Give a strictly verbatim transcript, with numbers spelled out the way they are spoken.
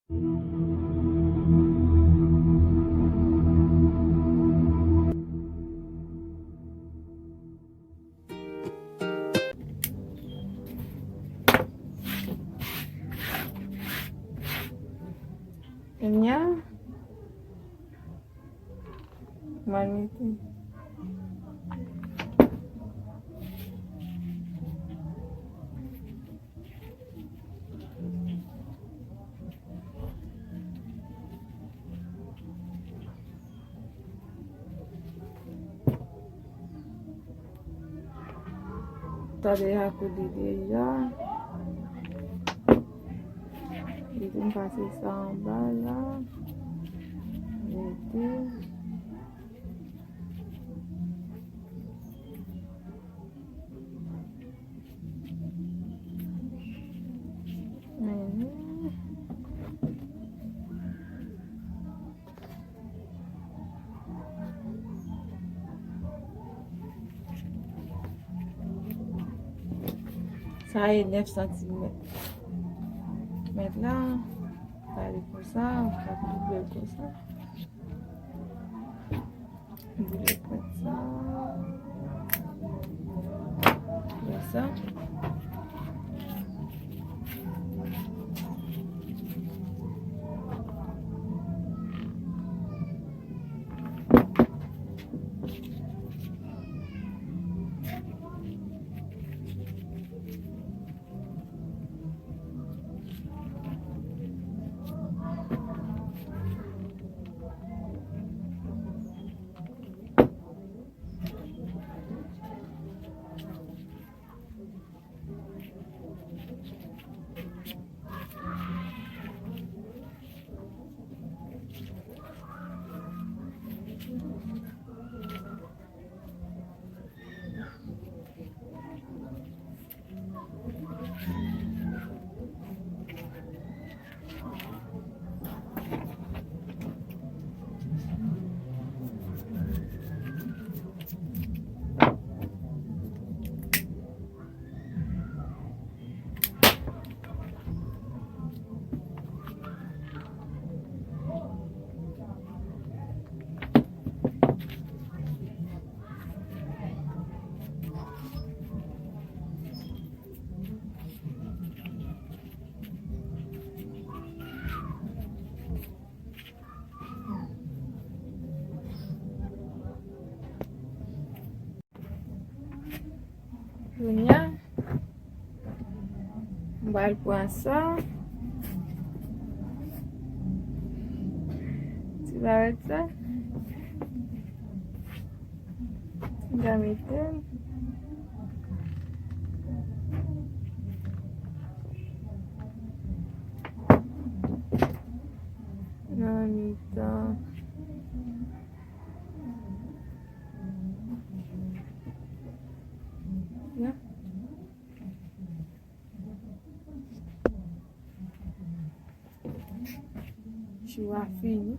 Kounye a, m al mete. Tande akoudi deja. Epi m pase sa anba la. Mete. Mhm. Sa e nèf santimèt. Mèt la, sa e konsa, ou ka double l konsa. Double pwent sa. Konsa. Kounye a, m pral pran sa. Ti barèt sa. M ka mete l. Nan mitan. Ya. Chou a fini.